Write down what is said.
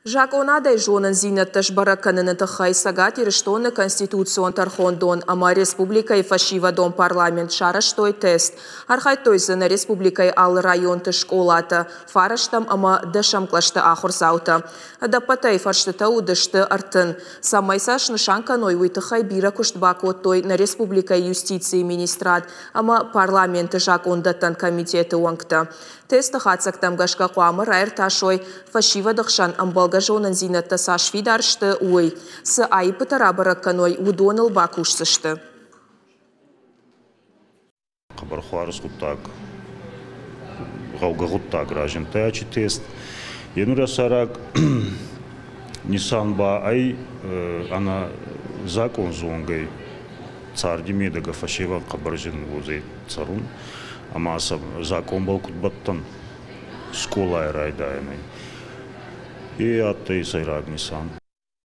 Закъонадӕй зонындзинӕдтӕ сбӕрӕг кӕныны тыххӕй Цӕгат Ирыстоны Конституцион тӕрхондон ӕмӕ республикӕйы фӕсивӕдон парламент сарӕзтой тест. Архайдтой дзы нӕ республикӕйы алы районты скъолатӕ, фарӕстӕм ӕмӕ дӕсӕм кълӕсты ахуырдзаутӕ. Ӕдӕппӕтӕй фӕрстытӕ уыдысты 30. Цӕмӕй сӕ снысан кӕной, уый тыххӕй бирӕ куыст бакодтой нӕ республикӕйы юстицийы министрад ӕмӕ парламенты закъондӕттӕн комитеты уӕнгтӕ. Тесты хатдзӕгтӕм гӕсгӕ хъуамӕ раиртасой, фӕсивӕды хсӕн ӕмбӕлгӕ зонындзинӕдтӕ цас фидар сты, уый. Цы аиппытӕ рабӕрӕг кӕной, уыдоныл бакусдзысты. Хъӕбӕр хуарз гъуддаг, гъӕугӕ гъуддаг разиндтӕй ачи тест. Е нур сӕйраг нисан ба ӕй ӕнӕ закъон зонгӕй царди медӕгӕ фӕсевӕд хъӕбӕр зин уодзӕй цӕрун ӕма сӕ закъонбӕл куд бӕттӕн скъолай райдайӕнӕй. Е адтӕй сӕйраг нисан.